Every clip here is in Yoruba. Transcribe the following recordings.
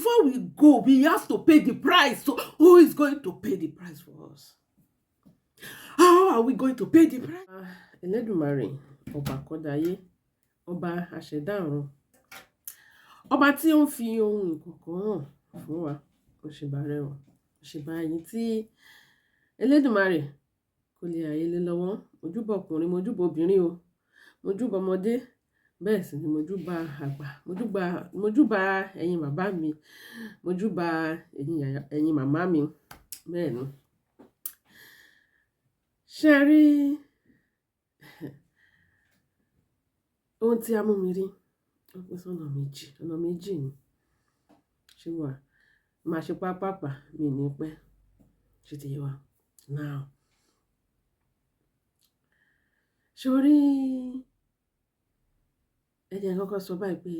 Before we go, we have to pay the price. So who is going to pay the price for us? How are we going to pay the price? Ẹlẹ́dùmarè, ọba àkọ́dáyé, ọba àṣẹ̀dá ọ̀run, ọba tí ó ń fi ohun ìkọ̀kọ̀ hàn fún wa, mo ṣèbà rẹ o, mo ṣèbà ẹ̀yin tí Ẹlẹ́dùmarè kò lè ayé lé lọ́wọ́. Mojúbà ọkùnrin, mojúbà obìnrin o, mojúbà ọmọdé, bẹ́ẹ̀ sì ni mojúbà àgbà, mojúbà ẹ̀yin bàbá mi, mojúbà ẹ̀yin màmá mi, bẹ́ẹ̀ ni. Ṣé ẹ rí ohun tí a mú mi rí? Ó pín sọ́nà méjì, ọ̀nà méjì ni. Ṣé wà? Máa ṣe pápàpá, mi ò ní pẹ́. Ṣé ti yé wa? Now, ṣé o rí? Ẹ jẹ́ n kọ́kọ́ sọ báyìí pé,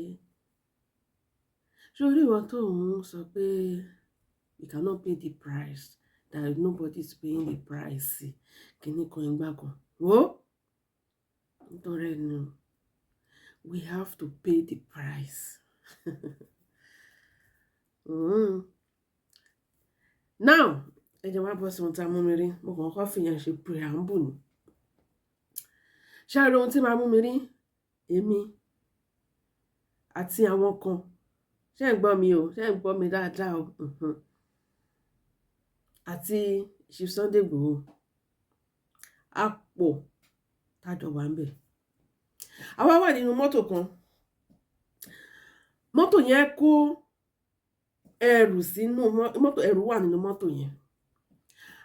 ṣé o rí ìwọ tó ń sọ pé you cannot pay the price, that nobody is paying the price, kíní kan ìgbà kan. Wò ó, nítorí ẹnu, we have to pay the price. Now, ẹ jẹ́ wá bọ́ sí ohun tí a mú mi rí. Mo kàn kọ́ fi yẹn ṣe preamble ni. Ṣé ẹ rí ohun tí màá mú mi rí? Èmi àti àwọn kan. Ṣé ẹ̀ ń gbọ́ mi o? Ṣé ẹ̀ ń gbọ́ mi dáadáa o? Àti Chief Sunday Igboho. A pọ̀ tájọ wà ń bẹ̀. Àwa wà nínú mọ́tò kan. Mọ́tò yẹn kó ẹrù sínú mọ́tò, ẹrù wà nínú mọ́tò yẹn.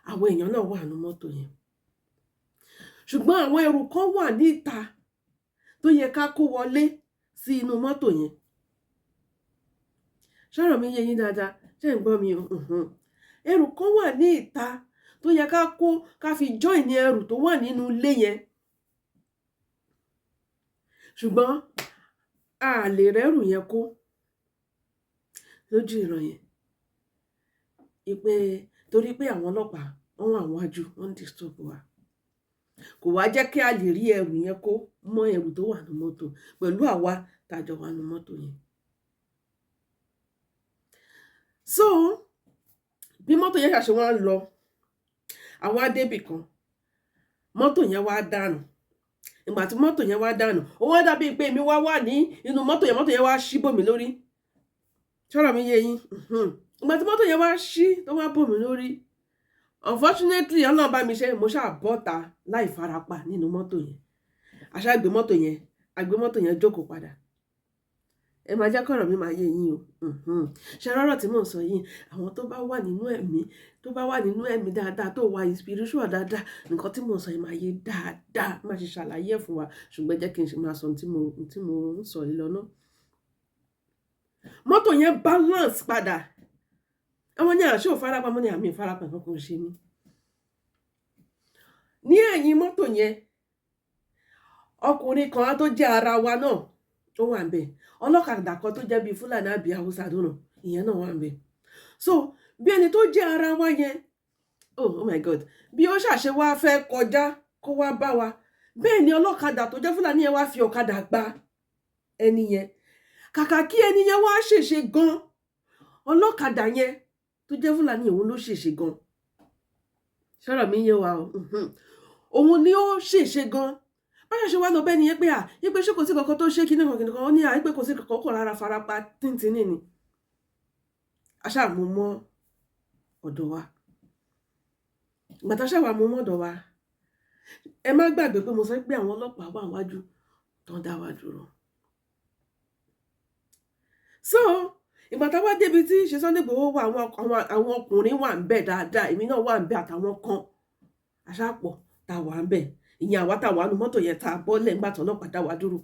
Àwọn èèyàn náà wà nínú mọ́tò yẹn. Ṣùgbọ́n àwọn ẹrù kan wà níta tó yẹ ká kó wọlé sí inú mọ́tò yẹn. Ṣọ́rọ̀ mi yé yín dáadáa? Ṣé ẹ̀ ń gbọ́ mi o? Ẹrù kan wà ní ìta tó yẹ ká kó ká fi join ní ẹrù tó wà nínú ilé yẹn. Ṣùgbọ́n a lè rẹ́rù yẹn kó lójú ìran yẹn. Ìpè torí pé àwọn ọlọ́pàá wọ́n wà níwájú, wọ́n ń disturb wa. Kò wá jẹ́ kí a lè rí ẹrù yẹn kó mọ́ ẹrù tó wà nínú mọ́tò pẹ̀lú àwa tá jọ wà nínú mọ́tò yẹn. So, bí mọ́tò yẹn ṣàṣe wá ń lọ, àwa débì kan, mọ́tò yẹn wá dànù. Ìgbà tí mọ́tò yẹn wá dànù, ó wá dàbí pé èmi wá wà ní inú mọ́tò yẹn, mọ́tò yẹn wá ṣí bò mí lórí. Ṣọ́rọ̀ mi yé yín? Ìgbà tí mọ́tò yẹn wá ṣí tó wá bò mí lórí, unfortunately, Ọlọ́run bá mi ṣe, mo ṣáà bọ́ta láì farapa nínú mọ́tò yẹn. A ṣáà gbé mọ́tò yẹn, a gbé mọ́tò yẹn jókòó padà. Ẹ máa jẹ́ kọ́rọ̀ mi máa yé yín o. Ṣé rọ́rọ̀ tí mò ń sọ yìí, àwọn tó bá wà nínú ẹ̀mí, tó bá wà nínú ẹ̀mí dáadáa, tó wà spiritual dáadáa, nǹkan tí mò ń sọ yìí máa yé dáadáa. Má ṣe ṣàlàyé ẹ̀ fún wa, ṣùgbọ́n jẹ́ kí n ṣe máa sọ ohun tí mo ń sọ yìí lọ náà. Mọ́tò yẹn balance padà. Àwọn ní àṣẹ ò farapa, mo ní àmì ìfarapa nǹkan kò ṣe mí. Ní ẹ̀yìn mọ́tò yẹn, ọkùnrin kan tó jẹ́ ara wa náà ó wà ń bẹ̀. Ọlọ́kadà kan tó jẹ́ bíi Fúlàní àbí Haúsá dúnà, ìyẹn náà wà ń bẹ̀. So bí ẹni tó jẹ́ ara wa yẹn, oh my God, bí ó ṣàṣe wá fẹ́ kọjá kó wá bá wa, bẹ́ẹ̀ ni ọlọ́kadà tó jẹ́ Fúlàní yẹn wá fi ọ̀kadà gba ẹni yẹn. Kàkà kí ẹni yẹn wá ṣèṣe gan, ọlọ́kadà yẹn tó jẹ́ Fúlàní òun ló ṣèṣe gan. Ṣọ́rọ̀ mi yé wa o? Òun ni ó ṣèṣe gan. Báyọ̀ ṣe wá lọ bẹ́ẹ̀ ni yẹn pé à, yí pé ṣé kò sí kankan tó ṣe kíní kan kíní kan, ó ní à, yí pé kò sí kankan, kò rárá farapa tíntínní ni. A ṣáà mú mọ́ ọ̀dọ̀ wa. Ìgbà tá a ṣáà wá mú mọ́ ọ̀dọ̀ wa, ẹ má gbàgbé pé mo sọ pé àwọn ọlọ́pàá wà níwájú tó ń dá wa dúró. So, ìgbà tá a wá débi tí ṣe Sunday Igboho wà, àwọn ọkùnrin wà ń bẹ̀ dáadáa, èmi náà wà ń bẹ̀ àtàwọn kan. A ṣáà pọ̀ tá a wà ń bẹ̀. Ìyẹn àwa tá a wà nínú mọ́tò yẹn tá a bọ́lẹ̀ nígbà tí ọlọ́pàá dá wa dúró.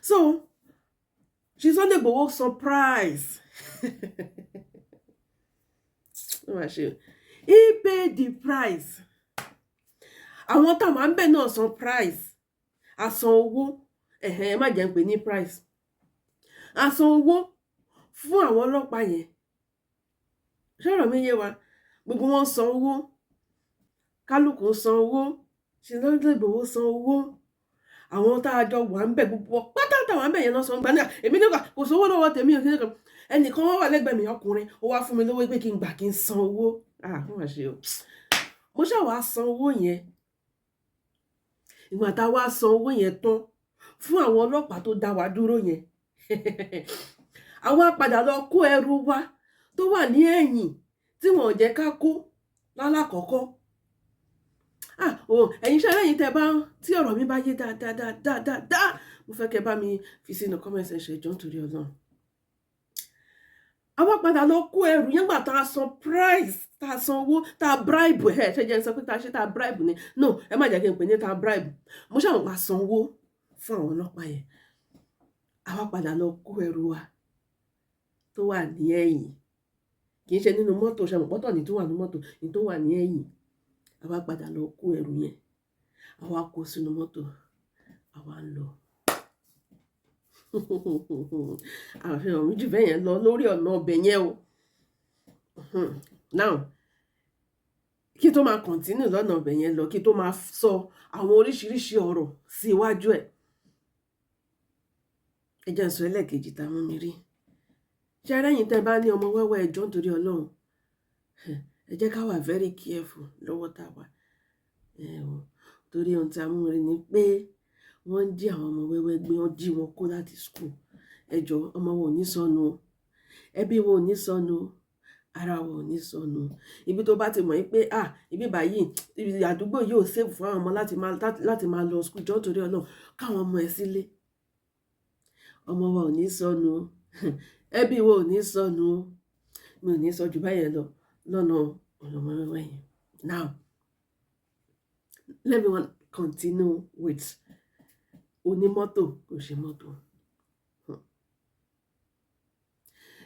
So, ṣe Sunday Igboho surprise. Ó mà ṣe o. He paid the price. Àwọn tá a wà ń bẹ̀ náà san price. A san owó. Ẹ̀hẹn, ẹ má jẹ́ ń pè ní price. A san owó fún àwọn ọlọ́pàá yẹn. Ṣọ́rọ̀ mi yé wa? Gbogbo wọn san owó. Kálùkù san owó. Ṣe Sunday Igboho san owó. Àwọn tá a jọ wà ń bẹ̀, gbogbo pátá tá a wà ń bẹ̀ yẹn náà san gbà ní à. Èmi nígbà kò sówó lọ́wọ́ tèmi ò kíni kan. Ẹnìkan wá wà lẹ́gbẹ̀ẹ́ mi, ọkùnrin, ó wá fún mi lówó pé kí n gbà, kí n san owó. Ah, wọ́n wá ṣe o. Mo ṣáà wá san owó yẹn. Ìgbà tá a wá san owó yẹn tán fún àwọn ọlọ́pàá tó dá wa dúró yẹn, àwa padà lọ kó ẹrù wa tó wà ní ẹ̀yìn tí wọn ò jẹ́ ká kó lálákọ̀ọ́kọ́. Ah o, ẹ̀yin iṣẹ́ lẹ́yìn tẹ́ bá tí ọ̀rọ̀ mi bá yé dáadáa dáadáa dáadáa, mo fẹ́ kẹ́ bá mi fi sínú comment section. Jọ̀ọ́, nítorí Ọlọ́run. Àwa padà lọ kó ẹrù yẹn gbà tá a san price, tá a san owó, tá a bribe ẹ. Ṣe jẹ́ sọ pé tá a ṣe tá a bribe ni? No, ẹ má jẹ́ kí n pè ní tá a bribe. Mo ṣàwọn pa san owó fún àwọn ọlọ́pàá yẹn. Àwa padà lọ kó ẹrù wa tó wà ní ẹ̀yìn, kì í ṣe nínú mọ́tò. Ṣe mọ̀ pọ́tọ̀ ní tó wà ní mọ́tò ní tó wà ní ẹ̀yìn. Àwa padà lọ kó ẹrù yẹn, àwa kó sínú mọ́tò, àwa ń lọ. Àfihàn mi jù bẹ́ẹ̀ yẹn lọ lórí ọ̀nà ọbẹ̀ yẹn o. Now, kí tó máa continue lọ́nà ọbẹ̀ yẹn lọ, kí tó máa sọ àwọn oríṣiríṣi ọ̀rọ̀ sí iwájú ẹ̀, ẹ jẹ́ n sọ ẹlẹ́ẹ̀kejì tá a mú mi rí. Ṣé ẹrẹ́yìn tẹ́ bá ní ọmọ wẹ́wẹ́, ẹ jọ̀ọ́, nítorí Ọlọ́run, ẹ jẹ́ ká wà very careful lọ́wọ́ tá a wà torí ohun tí a mú mi rí ni pé wọ́n ń jí àwọn ọmọ wẹ́wẹ́ gbé, wọ́n jí wọn kó láti school. Ẹ jọ̀ọ́, ọmọ wọn ò ní sọnù o, ẹbí wọn ò ní sọnù o, ara wọn ò ní sọnù. Ibi tó bá ti mọ̀ pé, ah, ibi báyìí, ibi àdúgbò yóò safe fún àwọn ọmọ láti máa lọ school, jọ̀ọ́, torí Ọlọ́run, káwọn ọmọ ẹ sílé. Ọmọ wa ò ní sọnù o, ẹbí wa ò ní sọnù o. Mi ò ní sọ jù báyẹn lọ lọ́nà ọ̀nà wẹ́wẹ́ yẹn. Now let me want continue with onímọ́tò kò ṣe mọ́tò.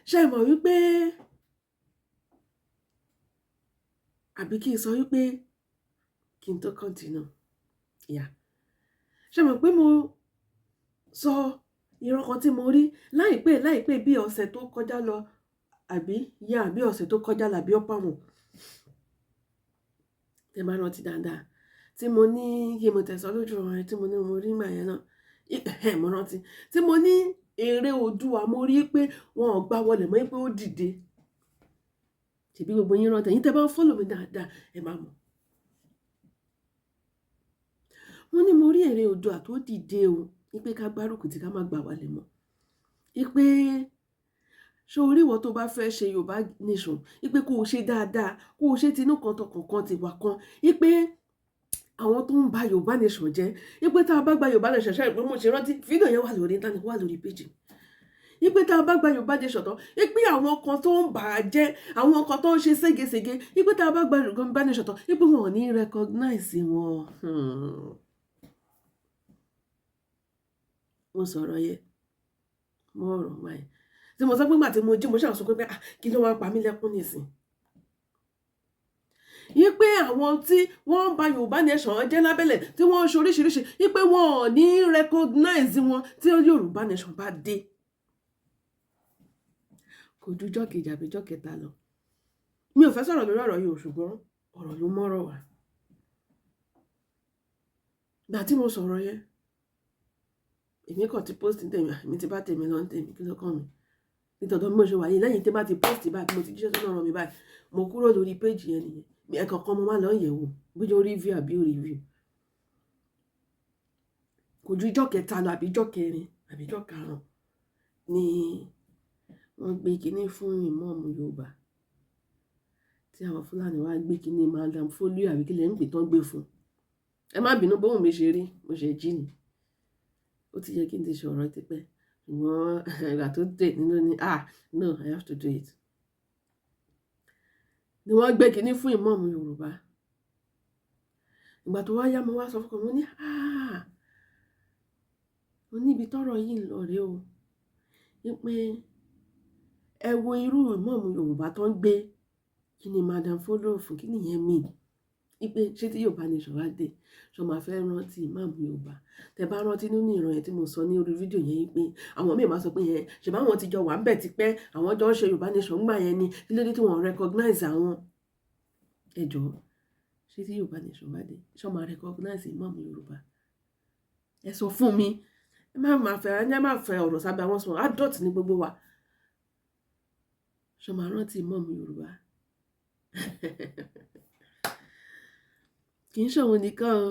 Ṣé ẹ mọ̀ wípé, àbí kí n sọ wípé kí n tó continue, yeah, ṣé ẹ mọ̀ pé mo sọ ìran kan tí mo rí láìpẹ́ láìpẹ́, bí ọ̀sẹ̀ tó kọjá lọ, àbí yá, bí ọ̀sẹ̀ tó kọjá lọ, àbí ọ̀pá wọn, tẹ máa rántí dáadáa, tí mo ní kí mo tẹ̀sán lójú ọ̀rọ̀ tí mo ní mo rí ìgbà yẹn náà? Mo rántí tí mo ní èrè Oòduà, mo rí pé wọn ò gbá wọlé mọ́, pé ó dìde. Ṣèbí gbogbo yín rántí? Ẹ̀yin tẹ́ bá ń follow mi dáadáa, ẹ máa mọ̀. Wọ́n ní mo rí èrè Oòduà tó dìde o, wípé ká gbárùkù tí ká má gbà wálé mọ́, wípé ṣé orí ìwọ tó bá fẹ́ ṣe Yorùbá nation, wípé kó o ṣe dáadáa, kó o ṣe tinú kan tọkàn kan tiwa kan, wípé àwọn tó ń ba Yorùbá nation jẹ́, wípé tá a bá gba Yorùbá nation, ṣe é pé mo ṣe rántí fídíò yẹn wà lórí internet, wà lórí péjì, wípé tá a bá gba Yorùbá nation tán, wípé àwọn kan tó ń bà á jẹ́, àwọn kan tó ń ṣe ségesège, wípé tá a bá gba Yorùbá nation tán, wípé wọn ò ní recognize wọn. Mo sọ̀rọ̀ yẹn, mo ọ̀rọ̀ wáyé tí mo sọ pé nígbà tí mo jí, mo ṣàṣọ pé, ah, kí ló wá pa mí lẹ́kún nísìn? Yí pé àwọn tí wọ́n ń ba Yorùbá nation jẹ́ lábẹ́lẹ̀, tí wọ́n ń ṣe oríṣiríṣi, yí pé wọn ò ní recognize wọn tí Yorùbá nation bá dé. Kò ju ọjọ́ kejì àbí ọjọ́ kẹta lọ, mi ò fẹ́ sọ̀rọ̀ lórí ọ̀rọ̀ yìí o, ṣùgbọ́n ọ̀rọ̀ ló mọ́rọ̀ wá. Ìgbà tí mo sọ̀rọ̀ yẹn, èmi kàn ti post ní tèmi, èmi ti bá tèmi lọ ní tèmi. Kí ló kàn mí nítorí bí mo ṣe wà yìí? Lẹ́yìn tí bá ti post báyìí, mo ti jíṣẹ́ tó náà ràn mí báyìí, mo kúrò lórí page yẹn nìyẹn. Ẹ̀kọ̀ọ̀kan mo máa lọ yẹ̀ wò bóyá ó rí view àbí ó rí view. Kò ju ijọ́ kẹta lọ, àbí ijọ́ kẹrin, àbí ijọ́ karùn-ún ni wọ́n gbé kinní fún ìmọ̀ọ́mù Yorùbá tí àwọn Fúlàní wá gbé kinní Madam Folio, àbí kí lẹ ń pè, tán gbé fún. Ẹ má bínú bóun mi ṣe rí, mo ṣe jí ni. Ó ti yẹ kí n ti sọ̀rọ̀ tipẹ́, ṣùgbọ́n ìgbà tó dé nínú ni, ah no, I have to do it. Ni wọ́n gbé kinní fún ìmọ̀ọ́mù Yorùbá. Ìgbà tó wá yá, mo wá sọ fún mi, mo ní, ah, mo ní ibi tọ́rọ̀ yìí ń lọ rèé o, wípé ẹ wo irú ìmọ̀ọ́mù Yorùbá tó ń gbé kí ni Madam Folio fún, kí nìyẹn mean? Wípé ṣé tí Yorùbá nation wá dé, ṣọ máa fẹ́ rántí ìmáàmù Yorùbá? Tẹ bá rántí nínú ìran yẹn tí mo sọ ní orí fídíò yẹn, wípé àwọn míì máa sọ pé yẹn ṣèbá àwọn ti jọ wà ń bẹ̀ tipẹ́, àwọn jọ ń ṣe Yorùbá nation ńgbà yẹn ni, kí ló dé tí wọ́n recognize àwọn? Ẹ jọ̀ọ́, ṣé tí Yorùbá nation bá dé, ṣọ máa recognize ìmáàmù Yorùbá? Ẹ sọ fún mi. Ẹ má máa fẹ́, ẹ má fẹ́ ọ̀rọ̀ sábẹ́ àwọn sọ. Adult ní gbogbo wa. Ṣé máa rántí mọ́mú Yorùbá? Kì í ṣòun nìkan o,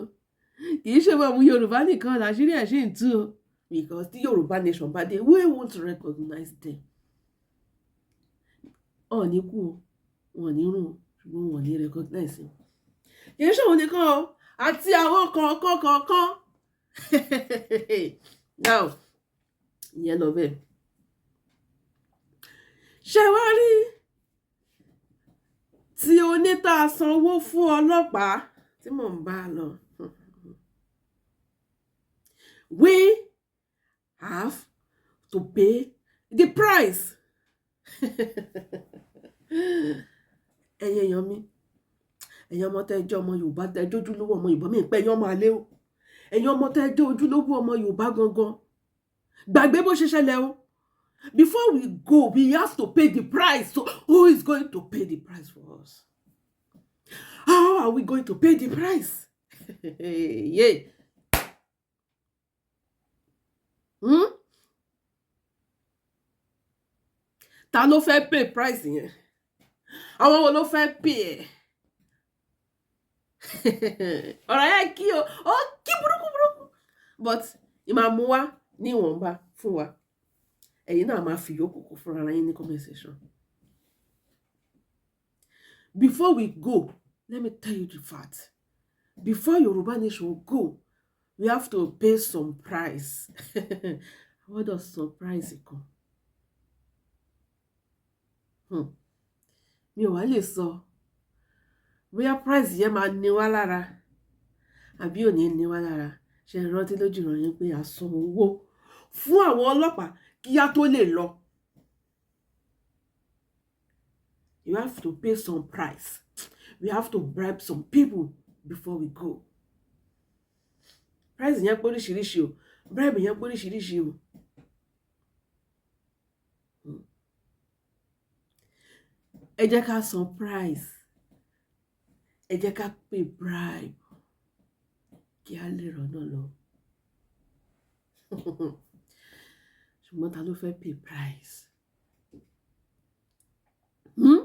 kì í ṣe mọ́mú Yorùbá nìkan làṣírí ẹ̀ ṣì ń tú o, because tí Yorùbá nation bá dé, we won't recognize them. Ọ̀ ní kú o, wọn ò ní rùn o, ṣùgbọ́n wọn ò ní recognize wọn. Kì í ṣòun nìkan o, àti àwọn kọ̀ọ̀kan kọ̀ọ̀kan. Now, ìyẹn lọ bẹ́ẹ̀. Ṣé wá rí tí oníta sanwó fún ọlọ́pàá tí mò ń bá lọ? We have to pay the price. Ẹ̀yin èèyàn mi, ẹ̀yin ọmọ tẹ́ jẹ́ ọmọ Yorùbá, tẹ́ jẹ́ ojúlówó ọmọ Yorùbá, mi ń pẹ́ ẹ̀yin ọmọ àlè o, ẹ̀yin ọmọ tẹ́ jẹ́ ojúlówó ọmọ Yorùbá gangan, gbàgbé bó ṣe ṣẹlẹ̀ o. Before we go, we have to pay the price. So who is going to pay the price for us? How are we going to pay the price? Yeah. Hmm? Ta ló fẹ́ pay price yẹn? Àwọn wo ló fẹ́ pay ẹ̀? Ọ̀rọ̀ yẹn kí o, ó kí burúkú burúkú, but ìmáa mú wá ní ìwọ̀nba fún wa. Ẹ̀yin náà máa fi yòókù kù fúnra yín ní comment section. Before we go, let me tell you the fact. Before Yoruba nation go, we have to pay some price. A gbọ́dọ̀ san price kan. Mi ò wá lè sọ bóyá price yẹn máa ní wá lára àbí ò ní ní wá lára. Ṣe rántí lójú ìròyìn pé a san owó fún àwọn ọlọ́pàá kí á tó lè lọ? You have to pay some price. We have to bribe some people before we go. Price yẹn pé oríṣiríṣi o, bribe yẹn pé oríṣiríṣi o. Ẹ jẹ́ ká san price, ẹ jẹ́ ká pay bribe kí á lè rọ́nà lọ. Ṣùgbọ́n ta ló fẹ́ pay price? Hmm?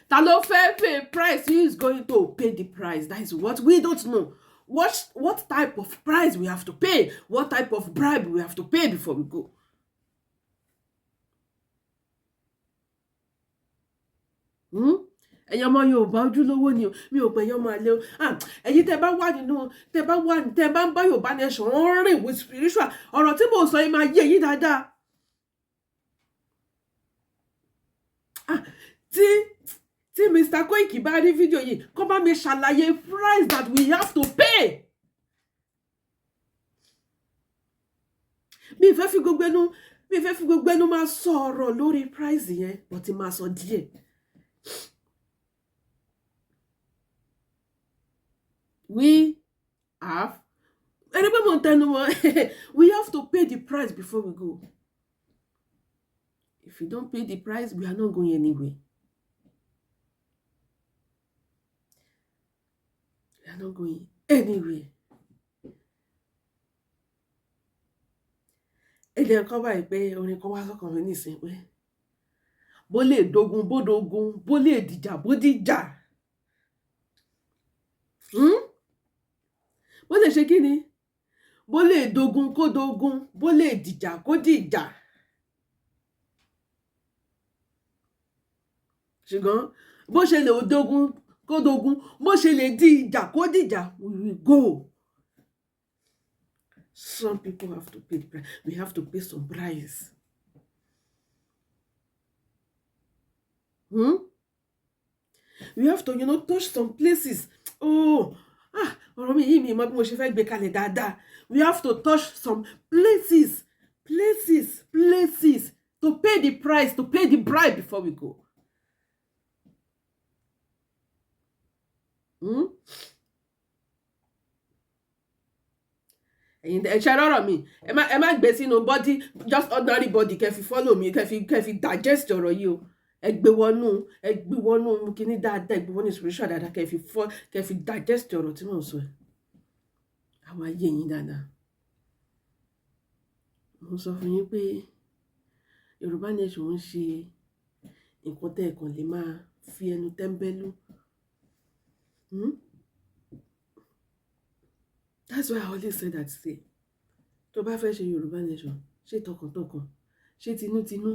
Ta ló fẹ́ pay price? Who is going to pay the price? That is what we don't know. What type of price we have to pay, what type of bribe we have to pay before we go. Hmm? Ẹ̀yin ọmọ Yorùbá ojúlówó ni o, mi ò pè ẹ̀yin ọmọ àlè o. Ẹ̀yin tẹ́ bá wà nínú, tẹ́ bá wà, tẹ́ bá ń bá Yorùbá nation ń rìn with spiritual, ọ̀rọ̀ tí mò ń sọ yìí máa yé yín dáadáa. Tí Mr. Koiki bá rí fídíò yìí, kó bá mi ṣàlàyé price that we have to pay. Mi fẹ́ fi gbogbo ẹnu máa sọ ọ̀rọ̀ lórí price yẹn, but ti máa sọ díẹ̀. We have, ẹni pé mo ń tẹnu mọ́, we have to pay the price before we go. If you don't pay the price, we are not going anywhere. We are not going anywhere. Ẹ jẹ́ nǹkan báyìí pé orin kan wá sọ́kàn mi nísìnyí pé bó lè dogun bó dogun, bó lè dìjà bó dìjà. Bó lè ṣe kí ni? Bó lè dogun kó dogun, bó lè dìjà kó dìjà. Ṣùgbọ́n bó ṣe lè dogun kó dogun, bó ṣe lè di ìjà kó dìjà, we will go. Some people have to pay the price. We have to pay some price. Hmm? We have to, touch some places. Oh, ọ̀rọ̀ mi yìí, mi mọ bí mo ṣe fẹ́ gbé kalẹ̀ dáadáa. We have to touch some places, places, places to pay the price, to pay the bribe before we go. Hmm? Ẹ̀yin ẹ ṣe rọrọ mi, ẹ má gbé sínú body, just ordinary body, kẹ́ fi follow mi, kẹ́ fi digest ọ̀rọ̀ yìí o. Ẹ gbé wọnú kíní dáadáa, ẹ gbé wọnú spiritual dáadáa, kẹ́ fi digest ọ̀rọ̀ tí mò ń sọ. Àwọn ayé yín dáadáa. Mo sọ fún yín pé Yorùbá nation ń ṣe Nǹkan tẹ́ ẹ kàn lè máa fi ẹnu tẹ́ńbẹ́lú. That's why I always say that, say, tó bá fẹ́ ṣe Yorùbá nation, ṣe tọkàntọkàn, ṣe tinútinú,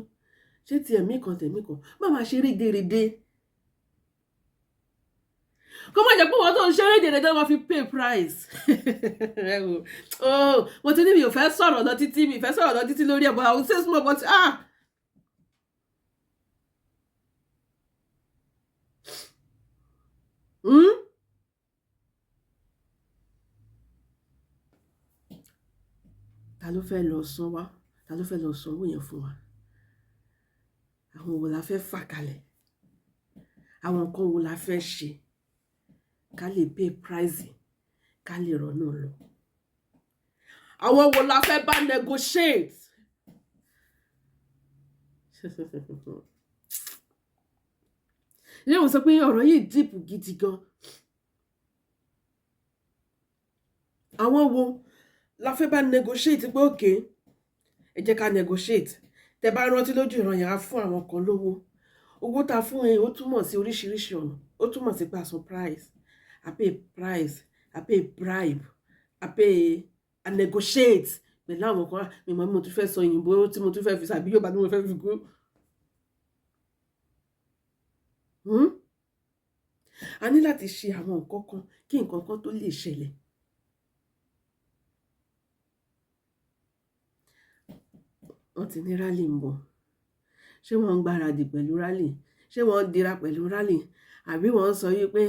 ṣe ti ẹ̀mí kan tẹ̀mí kan, má máa ṣe rédèrèdè. Kó má jẹ́ pé wọ́n tó ń ṣe rédèrèdè wọ́n fi pay price. Oh, mo ti ní mi ò fẹ́ sọ̀rọ̀ lọ títí, mi ò fẹ́ sọ̀rọ̀ lọ títí lórí ẹ̀, but I will say small, but ah. Ta ló fẹ́ lọ san wá? Ta ló fẹ́ lọ sanwó yẹn fún wa? Àwọn wo la fẹ́ fà kalẹ̀? Àwọn nǹkan wo la fẹ́ ṣe ká lè pay price, ká lè rọ́nà lọ? Àwọn wo la fẹ́ bá negotiate? Ilé ìwòsàn sọ pé ọ̀rọ̀ yìí deep gidi gan. Àwọn wo la fẹ́ bá negotiate pé okay, ẹ jẹ́ ká negotiate? Tẹ́ bá rántí lójú ìran yẹn, á fún àwọn kan lówó. Owó tá a fún yẹn, ó túmọ̀ sí oríṣiríṣi ọ̀nà. Ó túmọ̀ sí pé a san price, a pay price, a pay bribe, a pay, a negotiate pẹ̀lú àwọn kan. Mi mọ̀, mo tún fẹ́ sọ òyìnbó tí mo tún fẹ́ fi sàbí Yorùbá tí mo fẹ́ fi kú. A ní láti ṣe àwọn nǹkan kan kí nǹkan kan tó lè ṣẹlẹ̀. Wọ́n ti ní rally ń bọ̀. Ṣé wọ́n ń gbáradì pẹ̀lú rally? Ṣé wọ́n ń dira pẹ̀lú rally? Àbí wọ́n ń sọ yí pé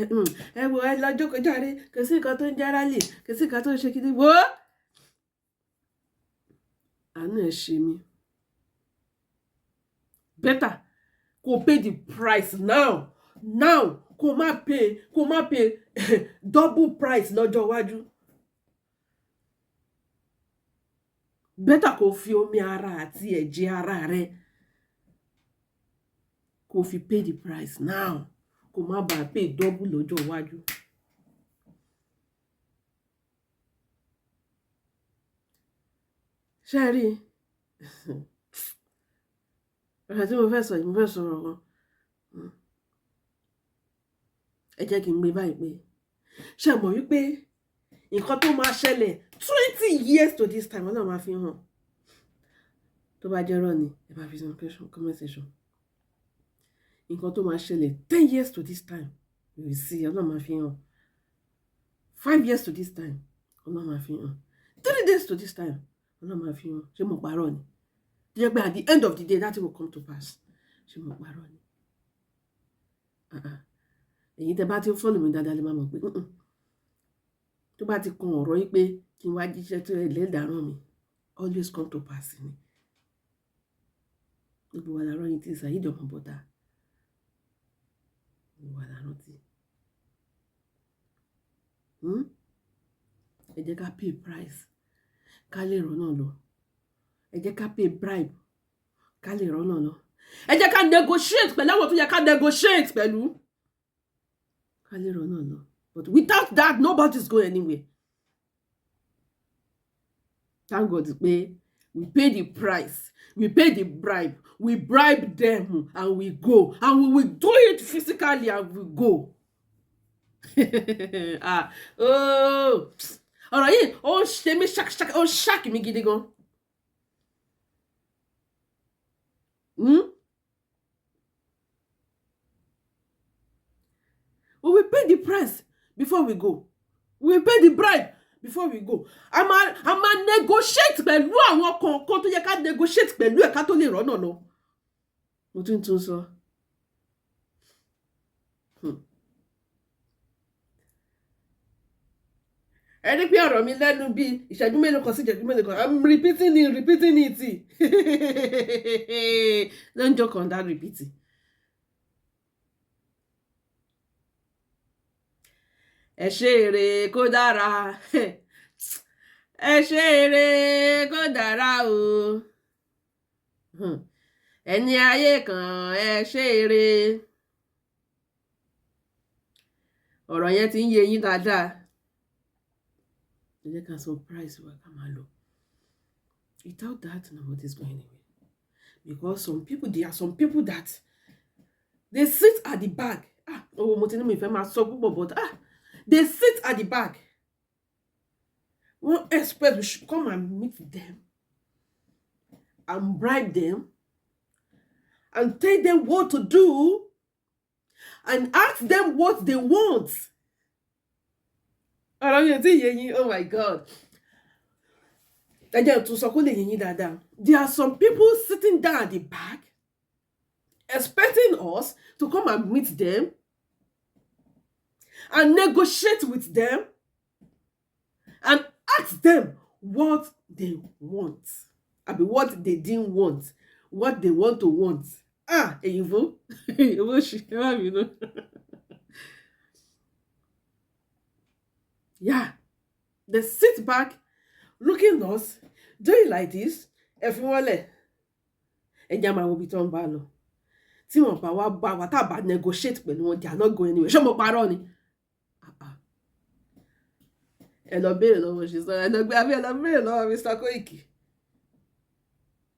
ẹ wo, ẹ lọ jókòó jàre, kò sí nǹkan tó ń jẹ́ rally, kò sí nǹkan tó ń ṣe kíní wo? Àánú ẹ̀ ṣe mí. Better kó pay the price now now, kó má pay double price lọ́jọ́ iwájú. Better kó fi omi ara àti ẹ̀jẹ̀ ara rẹ kó fi pay the price now, kó má bàa pay double lọ́jọ́ iwájú. Ṣé ẹ rí ọ̀rọ̀ tí mo fẹ́ sọ yìí? Mo fẹ́ sọ̀rọ̀ kan. Ẹ jẹ́ kí n gbé báyìí pé, ṣé mọ̀ wípé nǹkan tó máa ṣẹlẹ̀ 20 years to this time, Ọlọ́run máa fi hàn. Tó bá jẹ́ irọ́ ni, ẹ bá fi sínú comment section. Nǹkan tó máa ṣẹlẹ̀ 10 years to this time, you will see, Ọlọ́run máa fi hàn. 5 years to this time, Ọlọ́run máa fi hàn. 3 days to this time, Ọlọ́run máa fi hàn. Ṣé mo parọ́ ni? Tó jẹ́ pé at the end of the day, that will come to pass. Ṣé mo parọ́ ni? Èyí tẹ́ bá ti ń follow mi dáadáa lè máa mọ̀ pé tó bá ti kan ọ̀rọ̀ yìí pé kí n wá jíṣẹ́ tó ẹlẹ́dàá rán mi, always come to pass ni. Gbogbo wa la rán yín tí Saheed ọmọ bọ́tà. Gbogbo wa la rántí. Ẹ jẹ́ ká pay price ká lè rọ́nà lọ. Ẹ jẹ́ ká pay bribe ká lè rọ́nà lọ. Ẹ jẹ́ ká negotiate pẹ̀lú àwọn tó yẹ ká negotiate pẹ̀lú ká lè rọ́nà lọ. But without that, nobody's going anywhere. Thank God pé we pay the price, we pay the bribe, we bribe them and we go, and we will do it physically and we go. Ah, oh, ọ̀rọ̀ yìí ó ń ṣe mí ṣákṣák, ó ń ṣákì mí gidi gan. We will pay the price before we go. We will pay the bribe before we go. A máa negotiate pẹ̀lú àwọn kọ̀ọ̀kan tó yẹ ká negotiate pẹ̀lú ẹ̀ ká tó lè rọ́nà lọ. Mo tún tún sọ. Ẹni pé ọ̀rọ̀ mi lẹ́nu bíi ìṣẹ́jú mélòó kan sí ìṣẹ́jú mélòó kan, I'm repeating it, repeating it. Don't joke on that repeating. Ẹ ṣe eré kó dára, ẹ ṣe eré kó dára o, ẹni ayé kan, ẹ ṣe eré. Ọ̀rọ̀ yẹn ti ń yé yín dáadáa. Ẹ jẹ́ ká sọ price wa ká máa lọ. Without that, nobody's going anywhere, because some people, there are some people that They sit at the back. Ah, oh, mo ti ní mi fẹ́ máa sọ púpọ̀, but ah, they sit at the back, wọ́n expect we should come and meet them and bribe them and tell them what to do and ask them what they want. Ọ̀rọ̀ mi ò tí ì yé yín. Oh my God, ẹ jẹ́ tún sọ kó lè yé yín dáadáa. There are some people sitting down at the back expecting us to come and meet them and negotiate with them and ask them what they want, àbí what they didn't want, what they want to want. Ah, èyìnbó èyìnbó ṣì, ẹ má bínú. Yeah, they sit back looking us, doing like this. Ẹ fi wọ́n lẹ̀, ẹ jẹ́ máa wo ibi tó ń bá lọ. Tí wọ́n bá wá bá wa, tá a bá negotiate pẹ̀lú wọn, they are not going anywhere. Ṣé mo parọ́ ni? Ah, ah. Ẹ lọ béèrè lọ́wọ́ ṣe sọ, ẹ lọ gbé abẹ́, ẹ lọ béèrè lọ́wọ́ Mr. Koiki.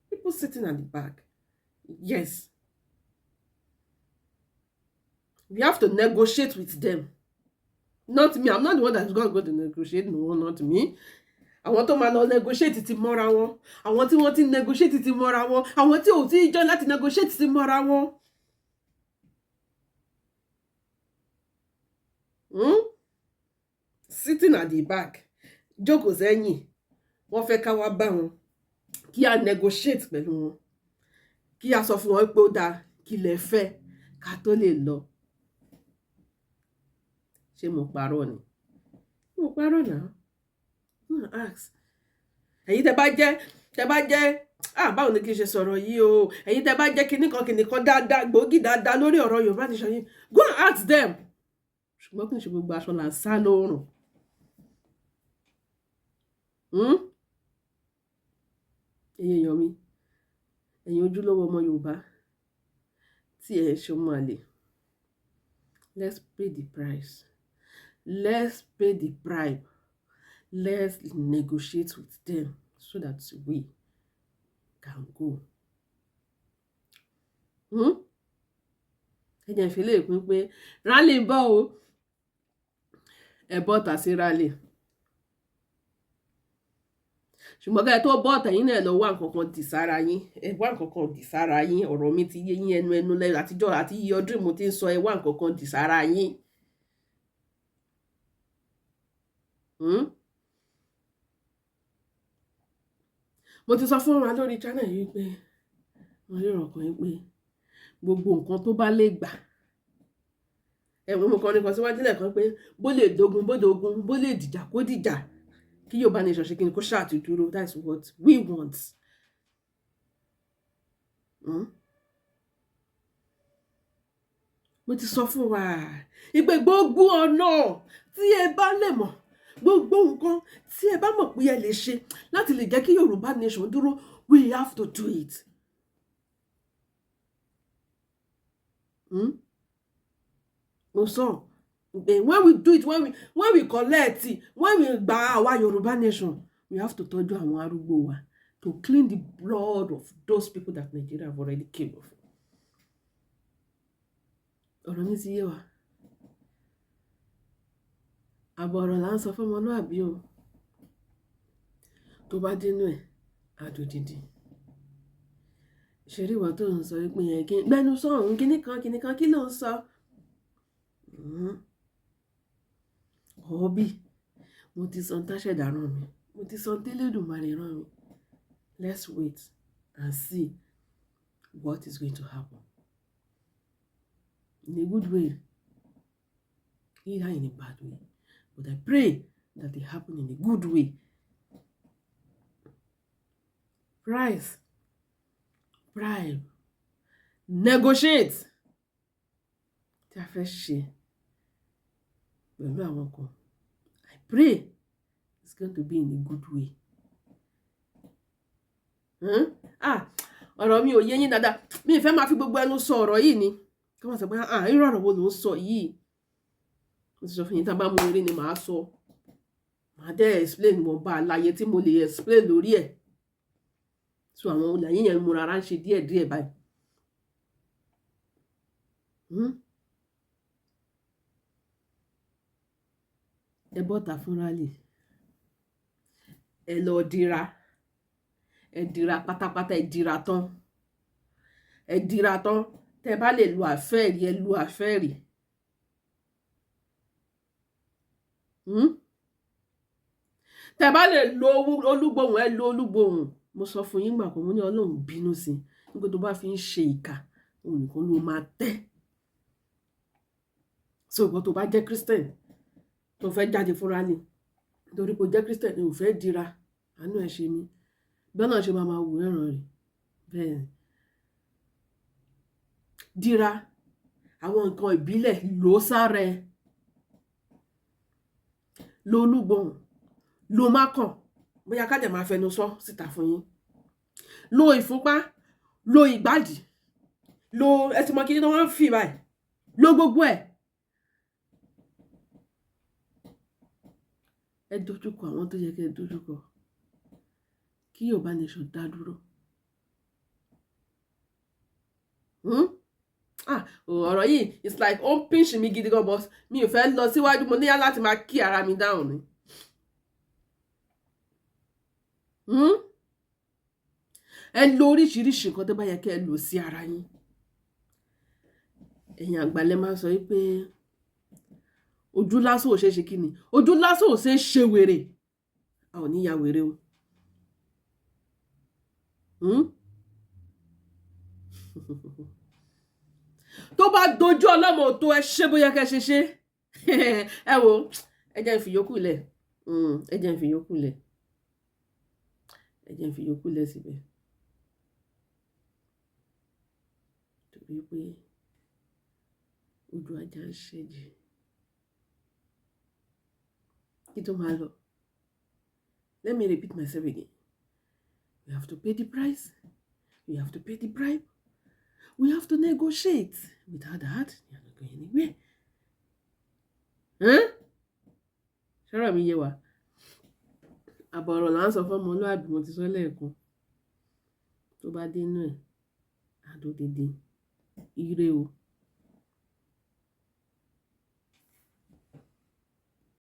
People sitting at the back, yes, we have to negotiate with them. Not me, I'm not the one that's gonna go to negotiate. No, not me. Àwọn tó máa lọ negotiate ti mọ́ra wọn. Àwọn tí wọ́n ti negotiate ti mọ́ra wọn. Àwọn tí ò tí ì jọ láti negotiate ti mọ́ra wọn. Sitting at the back, jókòó sẹ́yìn, wọ́n fẹ́ ká wá bá wọn, kí a negotiate pẹ̀lú wọn, kí a sọ fún wọn pé ó dáa, kí lẹ fẹ́ ká tó lè lọ. Ṣé mo parọ́ ni? Mo parọ́ náà? Go and ask. Ẹ̀yin tẹ́ bá jẹ́, ah, báwo ni kí n ṣe sọ̀rọ̀ yìí o? Ẹ̀yin tẹ́ bá jẹ́ kinní kan kinní kan dáadáa, gbòógì dáadáa lórí ọ̀rọ̀ Yorùbá Nation yìí, go and ask them. Ṣùgbọ́n kì í ṣe gbogbo aṣọ là ń sá lóòrùn. Ẹ̀yin èèyàn mi, ẹ̀yin ojúlówó ọmọ Yorùbá tí ẹ ṣe ọmọ àlè, let's pay the price, let's pay the bribe, let's negotiate with them so that we can go. Hmm? Ẹ jẹ́ n fi lè pín pé rally ń bọ̀ o. Ẹ bọ́ta sí rally, ṣùgbọ́n kẹ́ ẹ tó bọ́ọ̀tà yín náà, lọ wá nǹkan kan dì sára yín. Ẹ wá nǹkan kan dì sára yín. Ọ̀rọ̀ mi ti yé yín. Ẹnu ẹnu lẹ́nu àtijọ́ àti iye ọdún mo ti ń sọ, ẹ wá nǹkan kan dì sára yín. Mo ti sọ fún wa lórí channel yìí pé mo lérò ọkàn yín pé gbogbo nǹkan tó bá lè gbà, ẹ̀wọ̀n mo kọrin kan síwájú lẹ́ẹ̀kan pé bó lè dogun, bó dogun, bó lè dìjà, kó dìjà, kí Yorùbá Nation ṣe kí ni, kó ṣáà ti dúró. That's what we want. Mo ti sọ fún wa ìpè gbogbo ọ̀nà tí ẹ bá lè mọ̀, gbogbo nǹkan tí ẹ bá mọ̀ pé ẹ lè ṣe láti lè jẹ́ kí Yorùbá Nation dúró, we have to do it. Mo sọ pé when we do it, when we collect, when we gba àwa Yorùbá Nation, we have to tọ́jú àwọn arúgbó wa, to clean the blood of those people that Nigeria have already killed before. Ọ̀rọ̀ mi ti yé wa. Àbọ̀ ọ̀rọ̀ là ń sọ fún ọmọlúàbí o. Tó bá dénú ẹ̀, á dodidi. Ṣé rí ìwọ tó ń sọ wípé yẹn kí gbẹ́nu sọ̀hún, kíní kan kíní kan, kí ló ń sọ? Ọ̀ọ́bí, mo ti sọ táṣẹ̀dá rán mi, mo ti sọ tẹ́lẹ̀dùmarè rán mi. Let's wait and see what is going to happen. In a good way, either in a bad way. But I pray that it happen in a good way. Price, bribe, negotiate tí a fẹ́ ṣe pẹ̀lú àwọn kan. I pray it's going to be in a good way. Hmm? Ah, ọ̀rọ̀ mi ò yé yín dáadáa. Mi ì fẹ́ máa fi gbogbo ẹnu sọ ọ̀rọ̀ yìí ni. Kí wọ́n sọ pé, ah, irú ọ̀rọ̀ wo ló ń sọ yìí? Mo ti sọ fún yín, tá a bá mú eré ni màá sọ. Màá dẹ́ explain wọ́n bá àlàyé tí mo lè explain lórí ẹ̀. So àwọn àlàyé yẹn mo rárá ń ṣe díẹ̀díẹ̀ báyìí. Hmm? Ẹ bọ́ta fún rally, ẹ lọ dira, ẹ dira pátápátá, ẹ dira tán, ẹ dira tán. Tẹ bá lè lu àfẹ́ẹ̀rí, ẹ lu àfẹ́ẹ̀rí. Tẹ bá lè lo olúgbòhùn, ẹ lo olúgbòhùn. Mo sọ fún yín gbà kan, mo ní Ọlọ́run bínú sí i nígbà tó bá fi ń ṣe ìkà, òun nìkan ló máa tẹ́. So ìwọ tó bá jẹ́ Christian tó fẹ́ jáde fúnra ni, nítorí pé o jẹ́ Christian ni ò fẹ́ dira, àánú ẹ̀ ṣe mí. Bẹ́ẹ̀ náà ṣe máa máa wù ẹ̀ràn rẹ̀ bẹ́ẹ̀ ni. Dira àwọn nǹkan ìbílẹ̀, lò ó sára ẹ, lo olúgbòhùn, lo mákàn, bóyá ká dẹ̀ máa fẹnu sọ síta fún yín, lo ìfúnpá, lo ìgbádìí, lo ẹtì mọ kí ni wọ́n ń fi báyìí, lo gbogbo ẹ̀. Ẹ dojúkọ àwọn tó yẹ kí ẹ dojúkọ, kí Yorùbá nation dá dúró. Ah, ọ̀rọ̀ yìí, it's like ó ń pinch mi gidi gan, but mi ò fẹ́ lọ síwájú, mo níyà láti máa kí ara mi down ni. Ẹ lo oríṣiríṣi nǹkan tó bá yẹ kí ẹ lò sí ara yín. Ẹ̀yin àgbàlẹ̀ máa sọ wípé ojú lásán ò ṣe é ṣe kí ni, ojú lásán ò ṣe é ṣe wèrè. A ò ní ya wèrè o. Tó bá dojú ọlọ́mọ tó ẹ ṣe bóyá kẹ́ ṣe ṣe. Ẹ wo, ẹ jẹ́ n fi yòókù lẹ̀. Ẹ jẹ́ n fi yòókù lẹ̀. Ẹ jẹ́ n fi yòókù lẹ̀ síbẹ̀. Torí pé ojú ajá ń ṣẹ́jì. Kí tó máa lọ. Let me repeat myself again. We have to pay the price. We have to pay the bribe. We have to negotiate. Without that, you are not going anywhere. Ṣọ́rọ̀ mi yé wa. Àbọ̀ ọ̀rọ̀ là ń sọ fún ọmọlúàbí, mo ti sọ lẹ́ẹ̀kan. Tó bá dé inú ẹ̀, á dó dédé. Ire o.